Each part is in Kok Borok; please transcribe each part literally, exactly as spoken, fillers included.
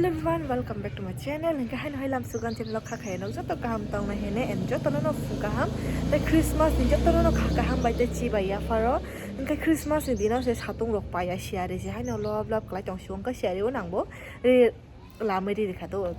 Everyone, welcome back to my channel. Hingke haino hai lamsugan channel o kha khaya nok joto kaham tong nai hene and joto no no phu kaham. Tai Christmas ni joto no no kha kaham bai tai chibai ya pharo. Hingke Christmas ni dino se satung rok paya siya re se haino lob lob klai tong si hingke siya re o nang bo. Re lamai ri rikha do.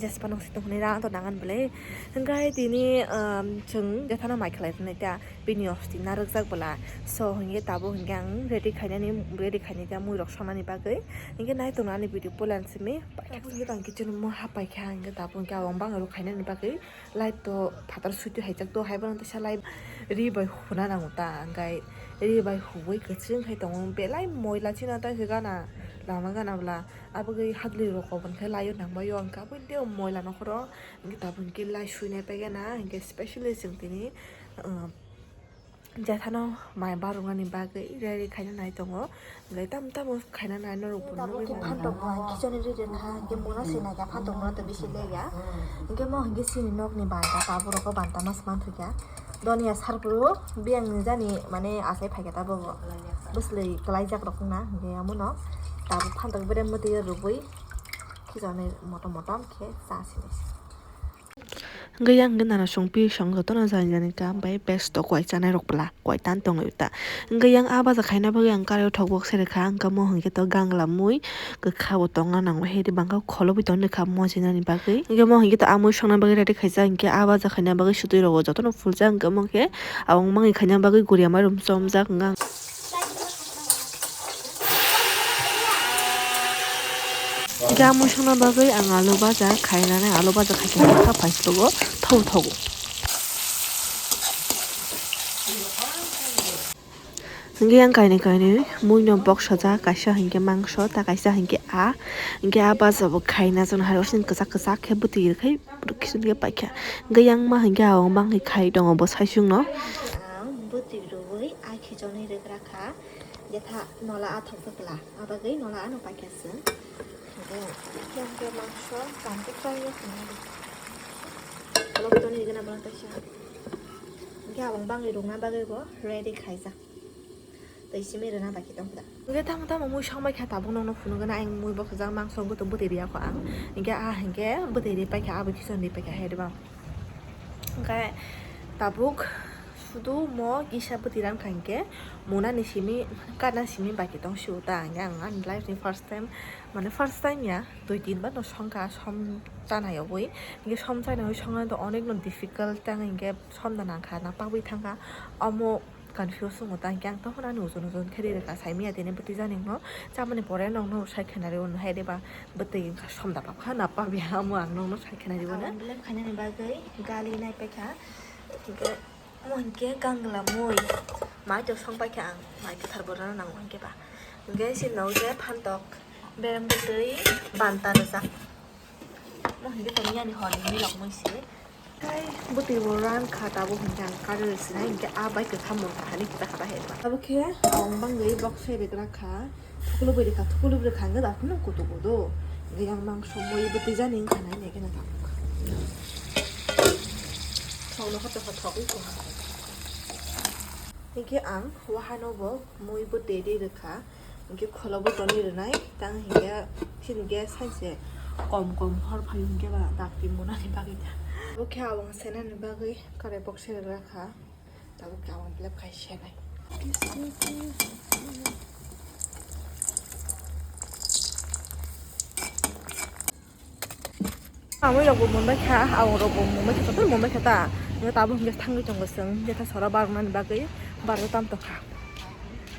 Jespa nung situng hwnwi rang to nangan bwle. Hingke tini, um, chwng jethano mai khlai rwnai ta bini osti narwkjak bwla. So hingke tabuk hingke ang ready khainani, ready khainai ta mui rok songnani bagwi. Hingke nai tongnani video pulan simi. Tabuk hingke tang kitchen mo hapai kha hingke tabuk hingke abang bang rok khainani bagwi. Light to phatar suitu haijak to, haibo no teisa light ri bai huna nango ta, hingke ri bai huwi kwchwng khai tongo, belai moila china ta se gana lama gana bwla, aboni hadwlwi rok kobon khai laio nangbaio, hingke aboni tei moila nokhoro hingke tabuk hingke light suinai paigana, hingke specially chwng tini, ah, Jethano mai baroknani bagwi ready khaina nai tongo. Belai tamo tamo khaina nai norok bo nugwi mano. Tabuk khe phantok bo ang khichoni ri rwkha, hingke mona se naikha phantok mona to bisi leya. Hingke mo hingke chini nokni banta, taborok o banta ma se manthokya. Doniya sarpro biyang ni jani mane achai phaikha tabuk bo. Bwswlwi kwlaijak rok wngna hingke amono tabuk phantok bere mwtwi rwgwi khichoni motom motom khe cha sini. Hingke yang hingke nana songpi song jotono jani jani kam bai best o kwai chanai rok bwla kwai tan tongwi ta. Hingke yang a baja khaina bagwi ang kari o thok bok se rwkha, hingke mo hingke to gangla mui kwkha bo tongna nango, hede bangkha kholobwi tong rwkha mo sinani bagwi. Hingke mo hingke to a mui songna bagwi ready khaijak, hingke a baja khaina bagwi sutwi rogo jotono fuljak, hingke mo khe abang mangwi khaina bagwi guriya mairum chomjak hingke. Hingke a mui songna bagwi ang alu baja khainani, alu baja khaikhe kha phaislogo thau thogo. Hingke yang kainwi kainwi muino boksajak, kaisa hingke mangso, ta kaisa hingke a, hingke a baja bo khaina chwng hai osini kwchak kwchak khe bwtwi rwkhai. Rwkhe paikha. Hingke yang ma hingke aong bangkhe khai tongo bo saichung no. Ang bwtwi rwui a khichonwi rwkra kha. Jetha nola a thok thok la. Abagwi nola ano paikha se. Hingke yang ke mangso kanti fry yo khna. Lok toni gana bang taisa. Hingke aong bangwi rwkna bagwi bo ready khaijak. Tei simi rwna bai khe tong kha. Hingke tamo tamo mui songbai kha tabuk nokno phunukgwi na ang mui bosojak mangso wngkhe to bwtwi riya kho ang. Hingke ah hingke bwtwi ri paikha abo khichon ri paikha hai rwbang. Hingke tabuk sudu mo kisa bwtwi ran kha hingke mona ni simi kana simi bai khe tong sio ta hingke ang ani life ni first time mane first time ya dui tin bar no songkha som chanai oboi hingke som chanai songna to onek no difficult tang hingke som da nangkha na pagwi thangkha omo. Confuse wngo ta hingke ang tongkha ani ujon ujon khe ri rwkha saimanya tini bwtwi jani no chamani pore nokno sai khenari o hai reba bwtwi wngkha somda pap kha na pap ya omo ang nokno sai khenari o na. Belep khainani bagwi gali nai paikha hingke omo hingke gangla mui mai to song paikha ang mai kwthar borana nango hingke ba hingke sini no je phantok berem bwtwi banta rwjak. Mo hingke tong yani hor ni milok mui se. Kai bwtwi bo ran kha tabuk hingke ang kari rw sinai hingke a bai kwtham mung kahani kita kha bahai ma. Tabuk khe ang bangwi bok se rwgra kha. Thukulu bwrwi kha, thukulu bwrwi kha hingke daphuru kutu kutu. Hingke yang mangso mui bwtwi jani wngkha nai nai khe na tabuk. Thok no kha tokha thok wi tongha. Hingke ang wahano bo mui bwtwi ri rwkha. Hingke kholo bo tonwi rwnai, tang hingke chini gas hai se kom kom hor phaio hingke ba dakti monani bagwi ta. Bo khe abang senani bagwi karai box se rwgra kha, tabuk khe abang belep khai senai. Amui rok bo monbai kha, awang rok bo monbai kha, joto monbai kha ta. Hingke tabuk hingke thangwi tongo chwng, jetha sora baroknani bagwi barwi tam tongkha.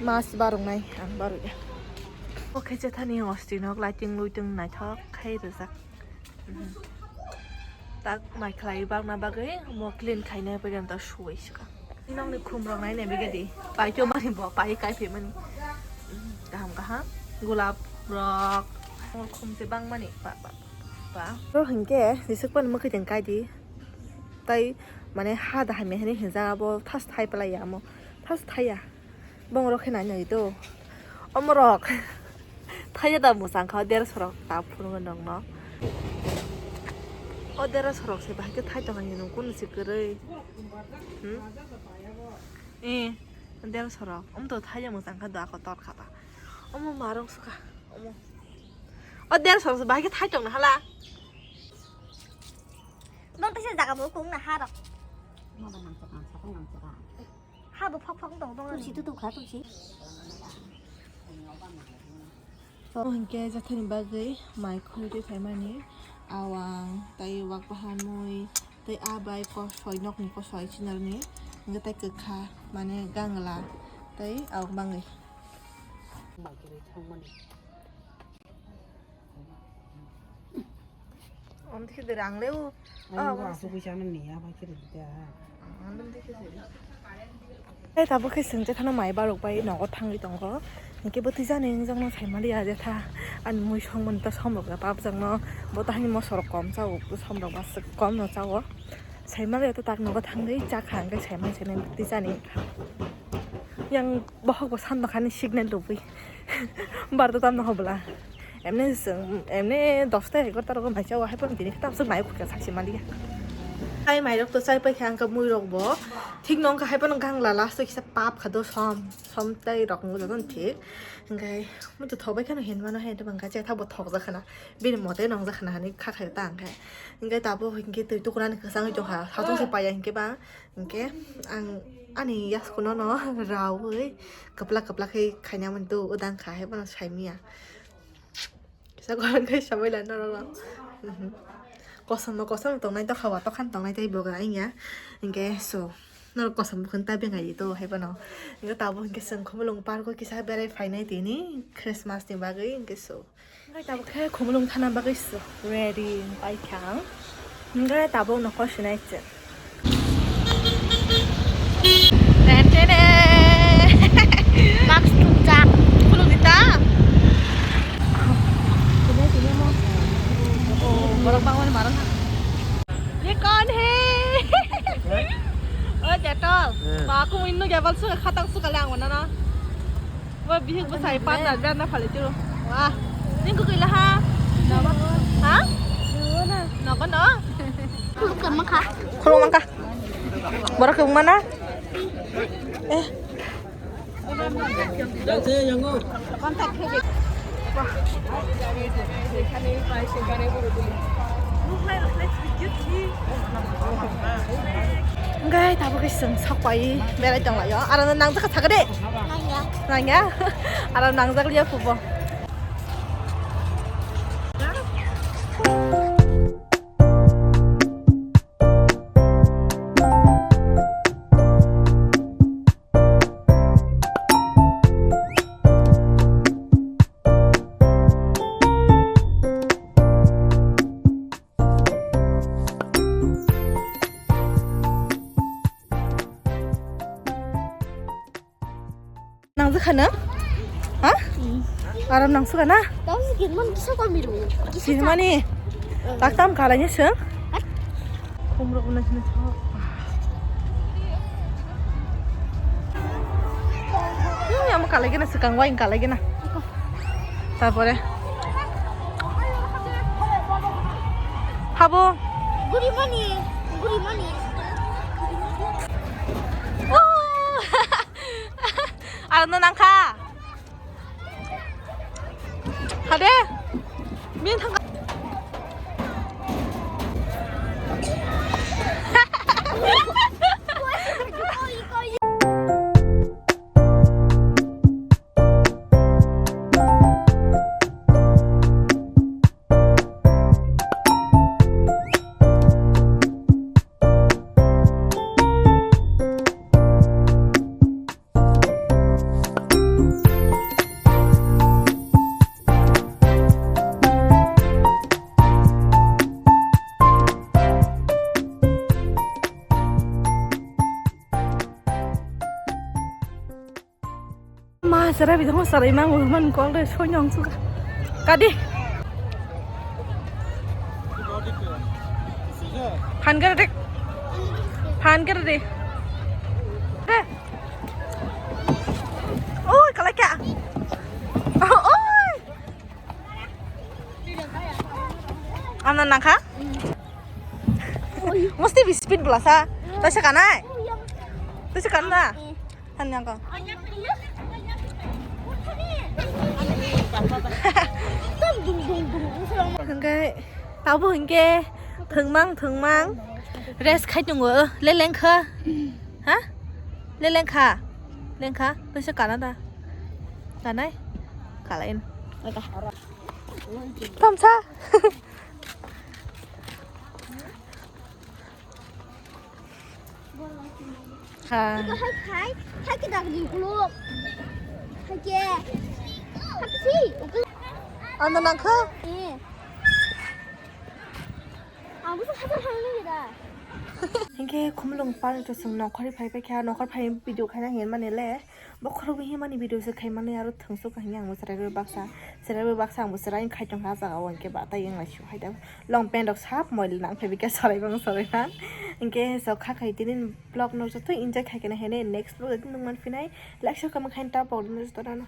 Mas baroknai ang barwi. O khe jethani hostel nok lighting luiting naithok khai rijak. Tak mai khlai barokna bagwi mo clean khainai pore ta suwi swkang. Nokni khum rok nai nai begedi. Pai to mani bo, pai kai phi mani. Kaham kaham. Gulab rok. Mo khum se bang mani. Pa, pa, pa. Ro hingke, jisuk pan mo khe jeng kai di. Tai, mane ha da hamya hini hinja abo thas thai palai ya mo. Thas thai ya. Bong rok khe nai nai do. Omo rok. Thai ya da mo chang kha der sorok ta phuru nokno. O der sorok se bahai khe thai tong ani nung kun se kwrwi. Hmm? Eh, der sorok. Om to thaya mwchang kha da kotor kha ba. Omo marong sukha. Omo. O der song se bahai khe thai tong na hala. Bang tisa jaga bo kung na ha rok. Habo phok phok tong tong. Tulsi tu tu kha tulsi. Hinkhe jathani bagwi mai khulwi twi phaimani awang tei wak bahan mui tei a bai kosoi nokni kosoi chinarni hinkhe tei kwkha mane gangla tei awang bangwi. Om thik de rang leu. Ang bo asuk bisa nang ni ya bai kiri da. Ang dum thik de. Tei tabuk khe chwng jephano mai barok bai nogo thangwi tongo. Hinkhe bo twijani wngjakno saimaliya jetha. Ani mui songmani ta somrok da babjakno. Bo tahini mosorok kom chao, somrok ba kom no chao. Saimaliya ta tak nogo thangwi chakha hinkhe saimani saimani twijani. Yang bohok bo san dokhani signal rwbwi. Bar to tamno hobla. Emne chwng, emne dosta egarota rogo mai chao, hai phano tini khe tamswk mai khukha sachi maliya. Hai mai rok to chai pai kha ang khe mui rok bo. Thik no wngkha hai phano gangla last o kisa pap kha do som, som tai rok wng jadon thik. Hingkai mo to thobai khano hin mano hai to bangka che thabo thok jakhana. Bini mote nong jakhana hani kha khai ta ang khe. Hingkai tabo hingke twi tukurani kwchangwi tongkha. Satung se paya hingke ba. Hingke ang ani yaskuno no rawi kwplak kwplak khe khaina mani do udang kha hai phano saimiya. Kisa gorong khe sabai la norok rok. Mhm. Kosom no kosom tongnai tokha wa tokhan tongnai tei boga wngya. Hingke so norok kosom bukhun ta bengai di to hai phano. Hingke tabo hingke chwng Khumulwng park o kisa berai phainai tini Christmas ni bagwi hingke so. Hingke tabo khe Khumulwng thana bagwi so ready pai kha ang. Hingke tabo no kosinai se. Ten ten e. Max tungja. Khuluk dita. Oh, borok bangmani marang ha. Ye kaun hai? Oh, Detol. Ba, aku minnu gabal suka khatang suka le ang mana na. Wah, bihik bo sai partner dan na phali tiro. Wah, ning ko kila ha? Ha? Nogo no? Khuluk kan mangkha. Khuluk mangkha. Borok khe wngmana? Eh. Hingke tabuk khe chwng sok pai berai tong laio. Aro no nang jakha sakha de? Nangya. Nangya? Aro nang jak liya phubo. Nang jakha na? Ha? Aram nang suka na? Tau si kinman kisa kami ru. Kinmani. Tak tam kalanya seng. Khumrok na sini. Hmm, yang kalai gina sekang wain kalai gina. Tarpore. Habo. Guri mani, guri mani. Oh. Aro no nangkha. Hade. Min thangkha. Ma, chwrai bijak ma chwrai mango man kol de soino ang suka. Kadi. Phan kar de. Phan kar de. De. Oi, kalai kya? Oi. Ano nangkha? Mesti bi speed belasa. Tasa kanai. Tasa kana. Hanya ka. Hingke tabuk hingke thwngmang thwngmang rest khai tongo, le lengkha? Ha? Le lengkha? Lengkha? Tei se kana da? Kanai? Kalain. Tamsa. Ha. Hai, hai, hai ke dak ni kuluk. Hai ke. Hai ke si. Ano nangkha? Eh. Ang busa hajar hai ni da. Hingke khumulung park to sung nokhori phai phai kha, nokhor phai video khaina hin mani le. Bokhorok bo himani video se khaimani aro thwngsu kahini ang bo chwrai bai baksa, chwrai bai baksa ang bo chwrai khai tongkha ah jaga o hwnkhe batai wng lai sio hai da long pant rok sap moil nang phai bikhe chwrai bang chwrai nang hwnkhe so kha khai tini vlog no joto enjoy khai khe nang hene next vlog o tini nung man phinai like share comment khaina ta pok joto no.